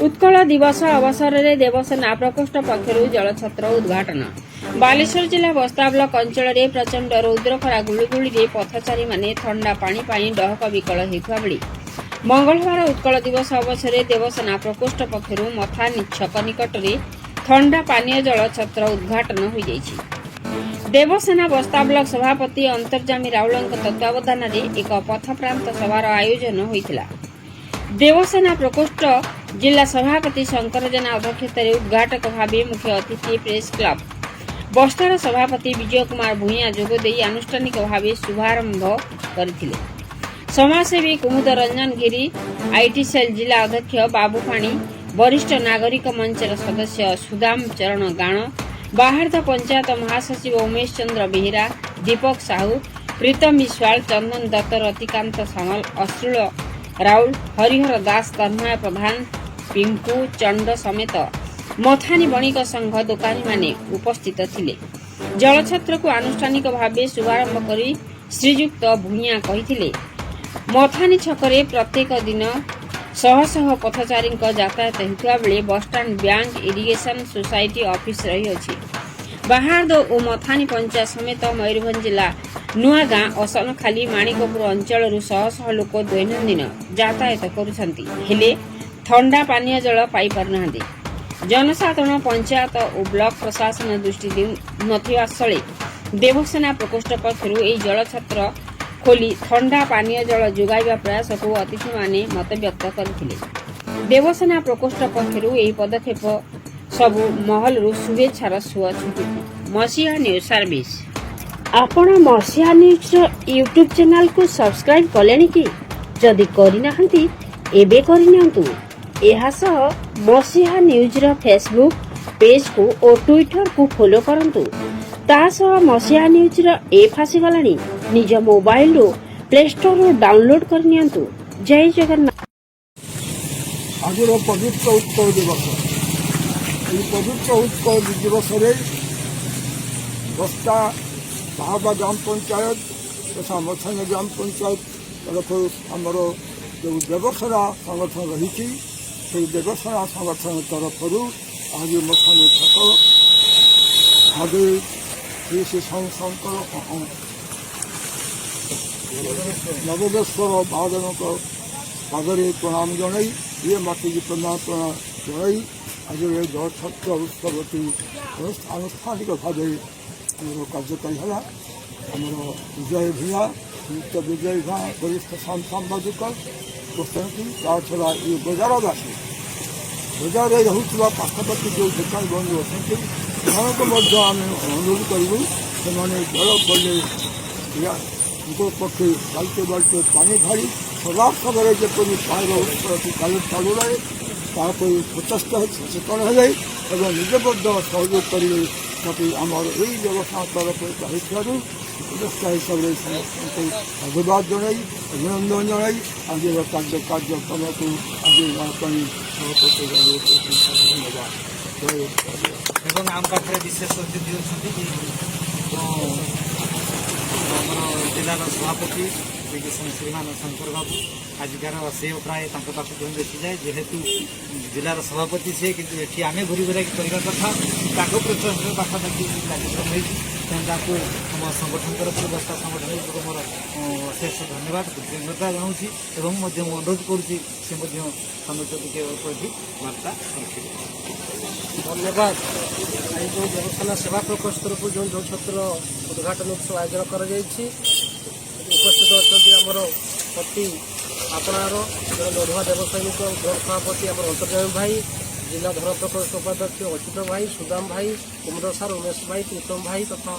ଉତ୍କଳ ଦିବସ ଅବସରରେ ଦେବସେନା ପ୍ରକୋଷ୍ଠ ପକ୍ଷରୁ ଜଳଛତ୍ର ଉଦ୍ଘାଟନ। ବାଲେଶ୍ୱର ଜିଲ୍ଲା ବସ୍ତା ବ୍ଲକ ଅଞ୍ଚଳରେ ପ୍ରଚଣ୍ଡ ରୌଦ୍ରଖରା ଗୁଳୁଗୁଳିରେ ପଥଚାରୀମାନେ ଥଣ୍ଡା ପାଣି ପାଇଁ ଡହକ ବିକଳ ହେଉଥିବା ବେଳେ ମଙ୍ଗଳବାର ଉତ୍କଳ ଦିବସ ଅବସରରେ ଦେବସେନା ପ୍ରକୋଷ୍ଠ ପକ୍ଷରୁ ମଥାନୀ ଛକ ନିକଟରେ ଥଣ୍ଡା ପାନୀୟ ଜଳ ଛତ୍ର ଉଦ୍ଘାଟନ ହୋଇଯାଇଛି। ଦେବସେନା ବସ୍ତା ବ୍ଲକ ସଭାପତି ଅନ୍ତର୍ଜାମୀ ରାଉଳଙ୍କ ତତ୍ତ୍ୱାବଧାନରେ ଏକ ପଥପ୍ରାନ୍ତ ସଭାର ଆୟୋଜନ ହୋଇଥିଲା। ଦେବସେନା ପ୍ରକୋଷ୍ଠ ଜିଲ୍ଲା ସଭାପତି ଶଙ୍କର ଜେନା ଅଧ୍ୟକ୍ଷତାରେ ଉଦ୍ଘାଟକ ଭାବେ ମୁଖ୍ୟ ଅତିଥି ପ୍ରେସ୍ କ୍ଲବ ବସ୍ତାର ସଭାପତି ବିଜୟ କୁମାର ଭୂଇଁଆ ଯୋଗଦେଇ ଆନୁଷ୍ଠାନିକ ଭାବେ ଶୁଭାରମ୍ଭ କରିଥିଲେ। ସମାଜସେବୀ କୁମୁଦ ରଞ୍ଜନ ଗିରି, IT cell ଜିଲ୍ଲା ଅଧ୍ୟକ୍ଷ ବାବୁ ପାଣି, ବରିଷ୍ଠ ନାଗରିକ ମଞ୍ଚର ସଦସ୍ୟ ସୁଦାମ ଚରଣ ଗାଣ, ବାହାର୍ଦ୍ଦ ପଞ୍ଚାୟତ ମହାସଚିବ ଉମେଶ ଚନ୍ଦ୍ର ବେହେରା, ଦୀପକ ସାହୁ, ପ୍ରୀତମ ବିଶ୍ୱାଳ, ଚନ୍ଦନ ଦତ୍ତ, ରତିକାନ୍ତ ସାମଲ, ଅଶ୍ରୁଳ ରାଉଳ, ହରିହର ଦାସ, ତନ୍ମୟ ପ୍ରଧାନ, ପିଙ୍କୁ ଚଣ୍ଡ ସମେତ ମଥାନୀ ବଣିକ ସଂଘ ଦୋକାନୀମାନେ ଉପସ୍ଥିତ ଥିଲେ। ଜଳଛତ୍ରକୁ ଆନୁଷ୍ଠାନିକ ଭାବେ ଶୁଭାରମ୍ଭ କରି ଶ୍ରୀଯୁକ୍ତ ଭୂଇଁଆ କହିଥିଲେ, ମଥାନୀ ଛକରେ ପ୍ରତ୍ୟେକ ଦିନ ଶହ ଶହ ପଥଚାରୀଙ୍କ ଯାତାୟାତ ହେଉଥିବା ବେଳେ bus stand, bank, irrigation society office ରହିଅଛି। ବାହାର୍ଦ ଓ ମଥାନୀ ପଞ୍ଚାୟତ ସମେତ ମୟୂରଭଞ୍ଜ ଜିଲ୍ଲା ନୂଆଗାଁ, ଅସନଖାଲି, ମାଣିକପୁର ଅଞ୍ଚଳରୁ ଶହ ଶହ ଲୋକ ଦୈନନ୍ଦିନ ଯାତାୟାତ କରୁଛନ୍ତି, ହେଲେ ଥଣ୍ଡା ପାନୀୟ ଜଳ ପାଇପାରୁନାହାନ୍ତି। ଜନସାଧାରଣ ପଞ୍ଚାୟତ ଓ ବ୍ଲକ ପ୍ରଶାସନ ଦୃଷ୍ଟି ଦେଉନଥିବା ସ୍ଥଳେ ଦେବସେନା ପ୍ରକୋଷ୍ଠ ପକ୍ଷରୁ ଏହି ଜଳଛତ୍ର ଖୋଲି ଥଣ୍ଡା ପାନୀୟ ଜଳ ଯୋଗାଇବା ପ୍ରୟାସକୁ ଅତିଥିମାନେ ମତବ୍ୟକ୍ତ କରିଥିଲେ। ଦେବସେନା ପ୍ରକୋଷ୍ଠ ପକ୍ଷରୁ ଏହି ପଦକ୍ଷେପ ସବୁ ମହଲରୁ ଶୁଭେଚ୍ଛାର ସୁଅ ଛୁଟୁଛି। ମସିହା ନ୍ୟୁଜ୍ ସର୍ଭିସ। ଆପଣ ମସିହା ନ୍ୟୁଜ୍ର ୟୁଟ୍ୟୁବ୍ ଚ୍ୟାନେଲକୁ ସବସ୍କ୍ରାଇବ୍ କଲେଣି କି? ଯଦି କରିନାହାନ୍ତି, ଏବେ କରିନିଅନ୍ତୁ। ଏହା ସହ ମସିହା ନ୍ୟୁଜ୍ର ଫେସବୁକ୍ ପେଜ୍କୁ ଓ ଟ୍ୱିଟରକୁ ଫଲୋ କରନ୍ତୁ। ତା ସହ ମସିହା ନ୍ୟୁଜ୍ର ଏପ୍ ଆସିଗଲାଣି। ନିଜ ମୋବାଇଲରୁ ପ୍ଲେ ଷ୍ଟୋରରୁ ଡାଉନଲୋଡ୍ କରିନିଅନ୍ତୁ। ଜୟ ଜଗନ୍ନାଥ। ଆଜିର ପବିତ୍ର ଉତ୍କଳ ଦିବସ। ଏହି ପବିତ୍ର ଉତ୍କଳ ଦିବସରେ ବସ୍ତା ବାହାବା ଗ୍ରାମ ପଞ୍ଚାୟତ ତଥା ମଥାନୀ ଗ୍ରାମ ପଞ୍ଚାୟତ ତରଫରୁ ଆମର ଯେଉଁ ଦେବସେନା ସଂଗଠନ ରହିଛି, ସେହି ଦେବସେନା ସଂଗଠନ ତରଫରୁ ଆଜି ମଥାନୀ ଛକ ଭାବେ ଶ୍ରୀ ଶ୍ରୀ ଶଙ୍କର ନବଦେଶ୍ୱର ମହାଦେବଙ୍କ ପାଦରେ ପ୍ରଣାମ ଜଣାଇ, ଇଏ ମାଟିକି ପ୍ରଣାମ ପ୍ରଣାମ ଜଣାଇ ଆଜିର ଏ ଜଳଛତ୍ର ଉତ୍ସବଟି ଆନୁଷ୍ଠାନିକ ଭାବେ ଆମର କାର୍ଯ୍ୟକାରୀ ହେଲା। ଆମର ବିଜୟ ଭୂୟାଁ, ଶ୍ରୀଯୁକ୍ତ ବିଜୟ ଭୂୟାଁ, ବରିଷ୍ଠ ସାମ୍ବାଦିକ ବସିଛନ୍ତି। ତା ଛଡ଼ା ଏ ବଜାରବାସୀ, ବଜାରରେ ରହୁଥିବା ପାଖାପାଖି ଯେଉଁ ଦୋକାନୀ ବନ୍ଧୁ ଅଛନ୍ତି, ସେମାନଙ୍କୁ ମଧ୍ୟ ଆମେ ଅନୁରୋଧ କରିବୁ, ସେମାନେ ଜଳ ପଡ଼ିଲେ ପକ୍ଷେ ବାଲ୍ଟି ବାଲ୍ଟି ପାଣି ଢାଳି ସଦା ସମୟରେ ଯେପରି ପାଣିର ଉତ୍ସଟି ଚାଲୁ ଚାଲୁ ରହେ, ତାହାକୁ ସଚେଷ୍ଟ ସଚେତନ ହେବେ ଏବଂ ନିଜେ ମଧ୍ୟ ସହଯୋଗ କରିବେ। ତଥାପି ଆମର ଏଇ ବ୍ୟବସ୍ଥା ତରଫରୁ ଚାହିଁଥିବାରୁ ଉପଦେଷ୍ଟା ହିସାବରେ ସମସ୍ତଙ୍କୁ ସାଧୁବାଦ ଜଣାଇ, ଅଭିନନ୍ଦନ ଜଣାଇ ଆଜିର କାର୍ଯ୍ୟକ୍ରମକୁ ଆଜି ପାଇଁ ସଭାପତି ଧନ୍ୟବାଦ। ଜୟ ଏବଂ ଆମ ପାଖରେ ବିଶେଷ ଅତିଥି ଅଛନ୍ତି କି ଆମର ଜିଲ୍ଲାର ସଭାପତି ଶ୍ରୀମାନ ଶଙ୍କର ବାବୁ। ଆଜିକାର ସେ ପ୍ରାୟ ତାଙ୍କ ପାଖକୁ ହିଁ ବେଶିଯାଏ, ଯେହେତୁ ଜିଲ୍ଲାର ସଭାପତି ସିଏ। କିନ୍ତୁ ଏଠି ଆମେ ଘୁରି ଘୁରାକି କରିବା କଥା, ତାଙ୍କ ପ୍ରଚେଷ୍ଟାରେ ପାଖାପାଖି କାର୍ଯ୍ୟକ୍ରମ ହେଇଛି। ତେଣୁ ତାଙ୍କୁ ଆମ ସଂଗଠନ ତରଫରୁ, ବସ୍ତା ସଂଗଠନ ତରଫରୁ ମୋର ଅଶେଷ ଧନ୍ୟବାଦ, କୃତଜ୍ଞତା ଜଣାଉଛି ଏବଂ ମଧ୍ୟ ମୁଁ ଅନୁରୋଧ କରୁଛି, ସେ ମଧ୍ୟ ସମସ୍ତ ଟିକେ ଅଳ୍ପ ଏଠି ବାର୍ତ୍ତା ରଖିବେ। ଧନ୍ୟବାଦ। ଆଜି ଯେଉଁ ଦେବସେନା ସେବା ପ୍ରକୋଷ୍ଠ ତରଫରୁ ଯେଉଁ ଜଳଛତ୍ର ଉଦ୍ଘାଟନ ଉତ୍ସବ ଆୟୋଜନ କରାଯାଇଛି, ଉପସ୍ଥିତ ଅଛନ୍ତି ଆମର ଅତି ଆପଣାର ଜଣେ ଲଢୁଆ ଦେବସୈନିକ, ବ୍ଲକ ସଭାପତି ଆମର ଅନ୍ତର୍ଜାମୀ ଭାଇ, ଜିଲ୍ଲା ଧର୍ମ ପ୍ରକୋଷ୍ଠ ଉପାଧ୍ୟକ୍ଷ ଅଚ୍ୟୁତ ଭାଇ, ସୁଦାମ ଭାଇ, କୁମର ସାର୍, ଉମେଶ ଭାଇ, ପ୍ରୀତମ ଭାଇ ତଥା